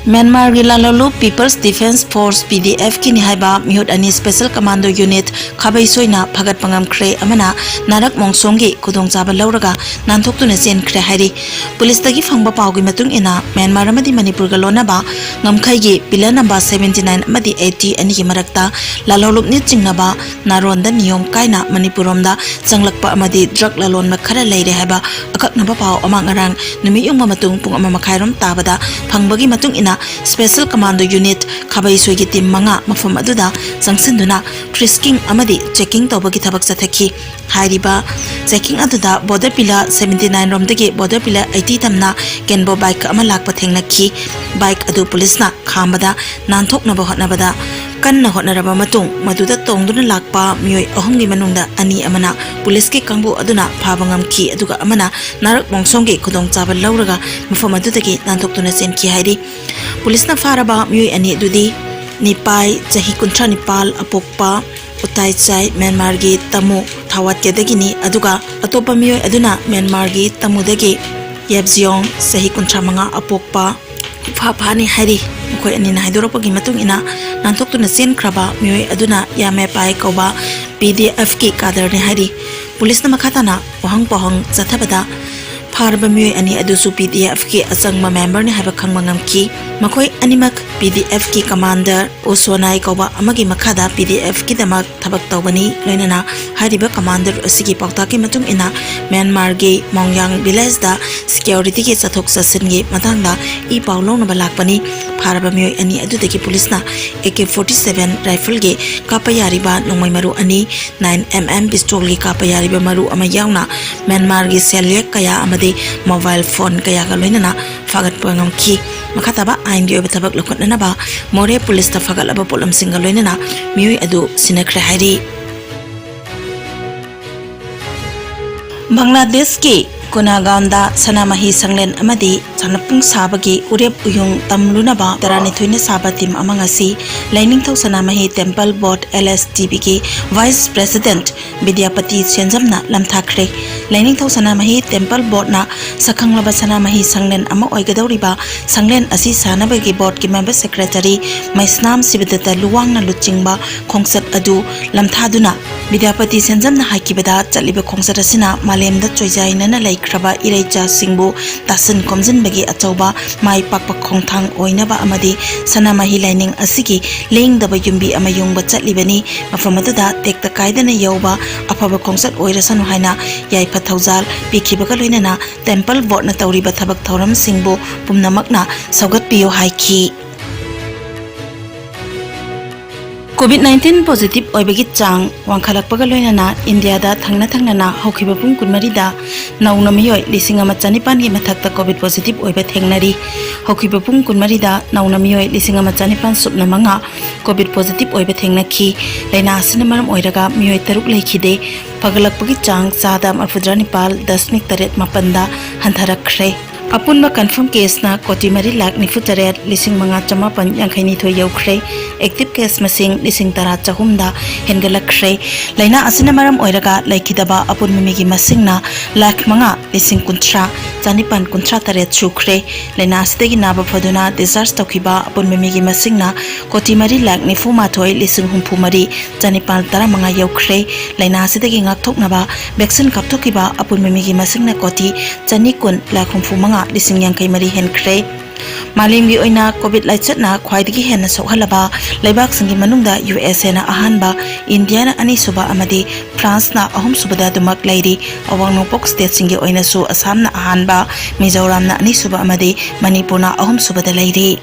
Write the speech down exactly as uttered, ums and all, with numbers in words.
ꯃ꯭ꯌꯥꯟꯃꯥꯔꯒꯤ ꯂꯥꯜꯍꯧꯂꯨꯞ People's Defence Force, P D F ꯀꯤꯅꯤ ꯍꯥꯏꯕ ꯃꯤꯍꯨꯠ ꯑꯅꯤ Special Commando Unit ꯈꯥꯕꯩ ꯁꯣꯏꯅ ꯐꯒꯠꯄ ꯉꯝꯈ꯭ꯔꯦ ꯑꯃꯅ ꯅꯥꯔꯛ ꯃꯣꯡꯁꯣꯡꯒꯤ ꯈꯨꯗꯣꯡꯆꯥꯕ ꯂꯧꯔꯒ ꯅꯥꯟꯊꯣꯛꯇꯨꯅ ꯆꯦꯟꯈ꯭ꯔꯦ ꯍꯥꯏꯔꯤ꯫ ꯄꯨꯂꯤꯁꯇꯒꯤ ꯐꯪꯕ ꯄꯥꯎꯒꯤ ꯃꯇꯨꯡ ꯏꯟꯅ, ꯃ꯭ꯌꯥꯟꯃꯥꯔ ꯑꯃꯗꯤ ꯃꯅꯤꯄꯨꯔꯒ ꯂꯣꯟꯅꯕ ꯉꯝꯈꯩꯒꯤ pillar number seventy nine ꯑꯃꯗꯤ eighty ꯑꯅꯤꯒꯤ ꯃꯔꯛꯇ ꯂꯥꯜꯍꯧꯂꯨꯞꯅ ꯆꯤꯡꯅꯕ ꯅꯥꯔꯣꯟꯗ ꯅꯤꯌꯣꯝ ꯀꯥꯏꯅ ꯃꯅꯤꯄꯨꯔꯔꯣꯝꯗ ꯆꯪꯂꯛꯄ ꯑꯃꯗꯤ drug ꯂꯂꯣꯟꯕ ꯈꯔ ꯂꯩꯔꯦ ꯍꯥꯏꯕ ꯑꯀꯛꯅꯕ ꯄꯥꯎ ꯑꯃ ꯉꯔꯥꯡ ꯅꯨꯃꯤꯠ ꯌꯨꯡꯕ ꯃꯇꯨꯡ ꯄꯨꯡ ꯑꯃ ꯃꯈꯥꯏꯔꯣꯝ ꯇꯥꯕꯗ ꯐꯪꯕꯒꯤ ꯃꯇꯨꯡ ꯏꯟꯅ, Special Commando Unit ꯈꯥꯕꯩꯁꯣꯏꯒꯤ team ꯃꯉꯥ ꯃꯐꯝ ꯑꯗꯨꯗ ꯆꯪꯁꯤꯟꯗꯨꯅ frisking ꯑꯃꯗꯤ checking ꯇꯧꯕꯒꯤ ꯊꯕꯛ ꯆꯠꯊꯈꯤ꯫ ꯍꯥꯏꯔꯤꯕ checking ꯑꯗꯨꯗ border pillar seventy nine ꯔꯣꯝꯗꯒꯤ border pillar eighty ꯇꯝꯅ Kenbo bike ꯑꯃ ꯂꯥꯛꯄ ꯊꯦꯡꯅꯈꯤ꯫ Bike ꯑꯗꯨ ꯄꯨꯂꯤꯁꯅ ꯈꯥꯝꯕꯗ ꯅꯥꯟꯊꯣꯛꯅꯕ ꯍꯣꯠꯅꯕꯗ ꯀꯟꯅ ꯍꯣꯠꯅꯔꯕ ꯃꯇꯨꯡ, ꯃꯗꯨꯗ ꯇꯣꯡꯗꯨꯅ ꯂꯥꯛꯄ ꯃꯤꯑꯣꯏ ꯑꯍꯨꯝꯒꯤ ꯃꯅꯨꯡꯗ ꯑꯅꯤ ꯑꯃꯅ ꯄꯨꯂꯤꯁꯀꯤ ꯀꯥꯡꯕꯨ ꯑꯗꯨꯅ ꯐꯥꯕ ꯉꯝꯈꯤ, ꯑꯗꯨꯒ ꯑꯃꯅ ꯅꯥꯔꯛ ꯃꯣꯡꯁꯣꯡꯒꯤ ꯈꯨꯗꯣꯡꯆꯥꯕ ꯂꯧꯔꯒ ꯃꯐꯝ ꯑꯗꯨꯗꯒꯤ ꯅꯥꯟꯊꯣꯛꯇꯨꯅ ꯆꯦꯟꯈꯤ ꯍꯥꯏꯔꯤ꯫ ꯄꯨꯂꯤꯁꯅ ꯐꯥꯔꯕ ꯃꯤꯑꯣꯏ ꯑꯅꯤ ꯑꯗꯨꯗꯤ ꯅꯤꯄꯥꯏ, ꯆꯍꯤ ꯀꯨꯟꯊ꯭ꯔꯥ ꯅꯤꯄꯥꯜ ꯑꯄꯣꯛꯄ ꯎꯇꯥꯏꯆꯥꯏ, ꯃ꯭ꯌꯥꯟꯃꯥꯔꯒꯤ ꯇꯥꯃꯨ ꯊꯥꯋꯥꯠꯀꯦꯗꯒꯤꯅꯤ, ꯑꯗꯨꯒ ꯑꯇꯣꯞꯄ ꯃꯤꯑꯣꯏ ꯑꯗꯨꯅ ꯃ꯭ꯌꯥꯟꯃꯥꯔꯒꯤ ꯇꯥꯃꯨꯗꯒꯤ ꯌꯦꯞꯖꯤꯌꯣꯡ, ꯆꯍꯤ ꯀꯨꯟꯊ꯭ꯔꯥ ꯃꯉꯥ ꯑꯄꯣꯛꯄ, ꯈꯨꯐꯥ ꯐꯥꯅꯤ ꯍꯥꯏꯔꯤ꯫ ꯃꯈꯣꯏ ꯑꯅꯤꯅ ꯍꯥꯏꯗꯣꯔꯛꯄꯒꯤ ꯃꯇꯨꯡ ꯏꯟꯅ, ꯅꯥꯟꯊꯣꯛꯇꯨꯅ ꯆꯦꯟꯈ꯭ꯔꯕ ꯃꯤꯑꯣꯏ ꯑꯗꯨꯅ ꯌꯥꯃꯦꯄꯥꯏ ꯀꯧꯕ P D F ꯀꯤ cadre ꯅꯤ ꯍꯥꯏꯔꯤ꯫ ꯄꯨꯂꯤꯁꯅ ꯃꯈꯥ ꯇꯥꯅ ꯋꯥꯍꯪ ꯄꯥꯎꯍꯪ ꯆꯠꯊꯕꯗ, ꯐꯥꯔꯕ ꯃꯤꯑꯣꯏ ꯑꯅꯤ ꯑꯗꯨꯁꯨ P D F ꯀꯤ ꯑꯆꯪꯕ member ꯅꯤ ꯍꯥꯏꯕ ꯈꯪꯕ ꯉꯝꯈꯤ꯫ ꯃꯈꯣꯏ ꯑꯅꯤꯃꯛ P D F ꯀꯤ commander ꯎꯁꯣꯅꯥꯏ ꯀꯧꯕ ꯑꯃꯒꯤ ꯃꯈꯥꯗ P D F ꯀꯤꯗꯃꯛ ꯊꯕꯛ ꯇꯧꯕꯅꯤ꯫ ꯂꯣꯏꯅꯅ ꯍꯥꯏꯔꯤꯕ commander ꯑꯁꯤꯒꯤ ꯄꯥꯎꯇꯥꯛꯀꯤ ꯃꯇꯨꯡ ꯏꯟꯅ, ꯃ꯭ꯌꯥꯟꯃꯥꯔꯒꯤ ꯃꯣꯡꯌꯥꯡ village ꯗ security ꯒꯤ ꯆꯠꯊꯣꯛ ꯆꯠꯁꯤꯟꯒꯤ ꯃꯇꯥꯡꯗ ꯏ ꯄꯥꯎ ꯂꯧꯅꯕ ꯂꯥꯛꯄꯅꯤ꯫ ꯐꯥꯔꯕ ꯃꯤꯑꯣꯏ ꯑꯅꯤ ꯑꯗꯨꯗꯒꯤ ꯄꯨꯂꯤꯁꯅ A K forty seven rifle ꯒꯤ ꯀꯥꯞꯄ ꯌꯥꯔꯤꯕ ꯅꯣꯡꯃꯩ ꯃꯔꯨ ꯑꯅꯤ, nine M M pistol ꯒꯤ ꯀꯥꯞꯄ ꯌꯥꯔꯤꯕ ꯃꯔꯨ ꯑꯃ ꯌꯥꯎꯅ ꯃ꯭ꯌꯥꯟꯃꯥꯔꯒꯤ ꯁꯦꯜꯌꯦꯛ ꯀꯌꯥ ꯑꯃꯗꯤ mobile phone ꯀꯌꯥꯒ ꯂꯣꯏꯅꯅ ꯐꯥꯒꯠꯄ ꯉꯝꯈꯤ꯫ ꯃꯈꯥ ꯇꯥꯕ ꯑꯥꯏꯟꯒꯤ ꯑꯣꯏꯕ ꯊꯕꯛ ꯂꯧꯈꯠꯅꯅꯕ ꯃꯣꯔꯦ ꯄꯨꯂꯤꯁꯇ ꯐꯥꯒꯠꯂꯕ ꯄꯣꯠꯂꯝꯁꯤꯡꯒ ꯂꯣꯏꯅꯅ ꯃꯤꯑꯣꯏ ꯑꯗꯨ ꯁꯤꯟꯅꯈ꯭ꯔꯦ ꯍꯥꯏꯔꯤ꯫ ꯕꯪꯒ꯭ꯂꯥꯗꯦꯁꯀꯤ ꯀꯨꯅꯥꯒꯥꯎꯟꯗ ꯁꯅꯥꯃꯍꯤ ꯁꯪꯂꯦꯟ ꯑꯃꯗꯤ ꯃꯄꯨꯡ ꯁꯥꯕꯒꯤ ꯎꯔꯦꯞ ꯎꯌꯨꯡ ꯇꯝꯂꯨꯅꯕ ꯇꯔꯥꯅꯤꯊꯣꯏꯅ ꯁꯥꯕ team ꯑꯃ ꯉꯁꯤ ꯂꯥꯏꯅꯤꯡꯊꯧ ꯁꯅꯥꯃꯍꯤ Temple Board, L S T B ꯒꯤ Vice President ꯕꯤꯗ꯭ꯌꯥꯄꯇꯤ ꯁꯦꯟꯖꯝꯅ ꯂꯝꯊꯥꯈ꯭ꯔꯦ꯫ ꯂꯥꯏꯅꯤꯡꯊꯧ ꯁꯅꯥꯃꯍꯤ Temple Board ꯅ ꯁꯛꯈꯪꯂꯕ ꯁꯅꯥꯃꯍꯤ ꯁꯪꯂꯦꯟ ꯑꯃ ꯑꯣꯏꯒꯗꯧꯔꯤꯕ ꯁꯪꯂꯦꯟ ꯑꯁꯤ ꯁꯥꯅꯕꯒꯤ board ꯀꯤ member secretary ꯃꯩꯁꯅꯥꯝ ꯁꯤꯕꯗꯠꯇ ꯂꯨꯋꯥꯡꯅ ꯂꯨꯆꯤꯡꯕ ꯈꯣꯡꯆꯠ ꯑꯗꯨ ꯂꯝꯊꯥꯗꯨꯅ ꯕꯤꯗ꯭ꯌꯥꯄꯇꯤ ꯁꯦꯟꯖꯝꯅ ꯍꯥꯏꯈꯤꯕꯗ, ꯆꯠꯂꯤꯕ ꯈꯣꯡꯆꯠ ꯑꯁꯤꯅ ꯃꯥꯂꯦꯝꯗ ꯆꯣꯏꯖꯥꯏꯅꯅ ꯂꯩꯈ꯭ꯔꯕ ꯏꯔꯩꯆꯥꯁꯤꯡꯕꯨ ꯇꯥꯁꯤꯟ ꯈꯣꯝꯖꯤꯟꯕꯒꯤ ꯑꯆꯧꯕ ꯃꯥꯏ ꯄꯥꯛꯄ ꯈꯣꯡꯊꯥꯡ ꯑꯣꯏꯅꯕ ꯑꯃꯗꯤ ꯁꯅꯥꯃꯍꯤ ꯂꯥꯏꯅꯤꯡ ꯑꯁꯤꯒꯤ ꯂꯦꯡꯗꯕ ꯌꯨꯝꯕꯤ ꯑꯃ ꯌꯨꯡꯕ ꯆꯠꯂꯤꯕꯅꯤ꯫ ꯃꯐꯝ ꯑꯗꯨꯗ ꯇꯦꯛꯇ ꯀꯥꯏꯗꯅ ꯌꯧꯕ ꯑꯐꯕ ꯈꯣꯡꯆꯠ ꯑꯣꯏꯔꯁꯅꯨ ꯍꯥꯏꯅ ꯌꯥꯏꯐ ꯊꯧꯖꯥꯜ ꯄꯤꯈꯤꯕꯒ ꯂꯣꯏꯅꯅ Temple Board ꯅ ꯇꯧꯔꯤꯕ ꯊꯕꯛ ꯊꯧꯔꯝꯁꯤꯡꯕꯨ ꯄꯨꯝꯅꯃꯛꯅ ꯁꯧꯒꯠꯄꯤꯌꯨ ꯍꯥꯏꯈꯤ꯫ COVID nineteen positive ꯑꯣꯏꯕꯒꯤ ꯆꯥꯡ ꯋꯥꯡꯈꯠꯂꯛꯄꯒ ꯂꯣꯏꯅꯅ ꯏꯟꯗꯤꯌꯥꯗ ꯊꯪꯅ ꯊꯪꯅꯅ ꯍꯧꯈꯤꯕ ꯄꯨꯡ ꯀꯨꯟꯃꯔꯤꯗ ꯅꯧꯅ ꯃꯤꯑꯣꯏ ꯂꯤꯁꯤꯡ ꯑꯃ ꯆꯅꯤꯄꯥꯟꯒꯤ ꯃꯊꯛꯇ COVID positive ꯑꯣꯏꯕ ꯊꯦꯡꯅꯔꯤ꯫ ꯍꯧꯈꯤꯕ ꯄꯨꯡ ꯀꯨꯟꯃꯔꯤꯗ ꯅꯧꯅ ꯃꯤꯑꯣꯏ ꯂꯤꯁꯤꯡ ꯑꯃ ꯆꯅꯤꯄꯥꯟ ꯁꯨꯞꯅ ꯃꯉꯥ COVID positive ꯑꯣꯏꯕ ꯊꯦꯡꯅꯈꯤ꯫ ꯂꯥꯏꯅꯥ ꯑꯁꯤꯅ ꯃꯔꯝ ꯑꯣꯏꯔꯒ ꯃꯤꯑꯣꯏ ꯇꯔꯨꯛ ꯂꯩꯈꯤꯗꯦ꯫ ꯐꯒꯠꯂꯛꯄꯒꯤ ꯆꯥꯡ ꯆꯥꯗ ꯃꯔꯐꯨꯇꯔꯥ ꯅꯤꯄꯥꯜ ꯗꯁꯃꯤꯛ ꯇꯔꯦꯠ ꯃꯥꯄꯟꯗ ꯍꯟꯊꯔꯛꯈ꯭ꯔꯦ꯫ ꯑꯄꯨꯟꯕ confirm case ꯅ ꯀꯣꯇꯤ ꯃꯔꯤ ꯂꯥꯈ ꯅꯤꯐꯨ ꯇꯔꯦꯠ ꯂꯤꯁꯤꯡ ꯃꯉꯥ ꯆꯃꯥꯄꯟ ꯌꯥꯡꯈꯩ ꯅꯤꯊꯣꯏ ꯌꯧꯈ꯭ꯔꯦ꯫ Active case ꯃꯁꯤꯡ ꯂꯤꯁꯤꯡ ꯇꯔꯥ ꯆꯍꯨꯝꯗ ꯍꯦꯟꯒꯠꯂꯛꯈ꯭ꯔꯦ꯫ ꯂꯥꯏꯅꯥ ꯑꯁꯤꯅ ꯃꯔꯝ ꯑꯣꯏꯔꯒ ꯂꯩꯈꯤꯗꯕ ꯑꯄꯨꯟꯕ ꯃꯤꯒꯤ ꯃꯁꯤꯡꯅ ꯂꯥꯈ ꯃꯉꯥ ꯂꯤꯁꯤꯡ ꯀꯨꯟꯊ꯭ꯔꯥ ꯆꯅꯤꯄꯥꯟ ꯀꯨꯟꯊ꯭ꯔꯥ ꯇꯔꯦꯠ ꯁꯨꯈ꯭ꯔꯦ꯫ ꯂꯥꯏꯅꯥ ꯑꯁꯤꯗꯒꯤ ꯅꯥꯕ ꯐꯗꯨꯅ discharge ꯇꯧꯈꯤꯕ ꯑꯄꯨꯟꯕ ꯃꯤꯒꯤ ꯃꯁꯤꯡꯅ ꯀꯣꯇꯤ ꯃꯔꯤ ꯂꯥꯈ ꯅꯤꯐꯨ ꯃꯥꯊꯣꯏ ꯂꯤꯁꯤꯡ ꯍꯨꯝꯐꯨ ꯃꯔꯤ ꯆꯅꯤꯄꯥꯜ ꯇꯔꯥꯃꯉꯥ ꯌꯧꯈ꯭ꯔꯦ꯫ ꯂꯥꯏꯅꯥ ꯑꯁꯤꯗꯒꯤ ꯉꯥꯛꯊꯣꯛꯅꯕ vaccine ꯀꯥꯞꯊꯣꯛꯈꯤꯕ ꯑꯄꯨꯟꯕ ꯃꯤꯒꯤ ꯃꯁꯤꯡꯅ ꯀꯣꯇꯤ ꯆꯅꯤ ꯀꯨꯟ ꯂꯥꯈ ꯍꯨꯝꯐꯨ ꯃꯉꯥ ꯂꯤꯁꯤꯡ ꯌꯥꯡꯈꯩ ꯃꯔꯤ ꯍꯦꯟꯈ꯭ꯔꯦ꯫ ꯃꯥꯂꯦꯝꯒꯤ ꯑꯣꯏꯅ COVID ꯂꯥꯏꯆꯠꯅ ꯈ꯭ꯋꯥꯏꯗꯒꯤ ꯍꯦꯟꯅ ꯁꯣꯛꯍꯜꯂꯕ ꯂꯩꯕꯥꯛꯁꯤꯡꯒꯤ ꯃꯅꯨꯡꯗ U S A ꯅ ꯑꯍꯥꯟꯕ, ꯏꯟꯗꯤꯌꯥꯅ ꯑꯅꯤꯁꯨꯕ ꯑꯃꯗꯤ ꯐ꯭ꯔꯥꯟꯁꯅ ꯑꯍꯨꯝꯁꯨꯕꯗ ꯑꯗꯨꯃꯛ ꯂꯩꯔꯤ꯫ ꯑꯋꯥꯡ ꯅꯣꯡꯄꯣꯛ state ꯁꯤꯡꯒꯤ ꯑꯣꯏꯅꯁꯨ ꯑꯁꯥꯝꯅ ꯑꯍꯥꯟꯕ, ꯃꯤꯖꯣꯔꯥꯝꯅ ꯑꯅꯤꯁꯨꯕ ꯑꯃꯗꯤ ꯃꯅꯤꯄꯨꯔꯅ ꯑꯍꯨꯝꯁꯨꯕꯗ ꯂꯩꯔꯤ꯫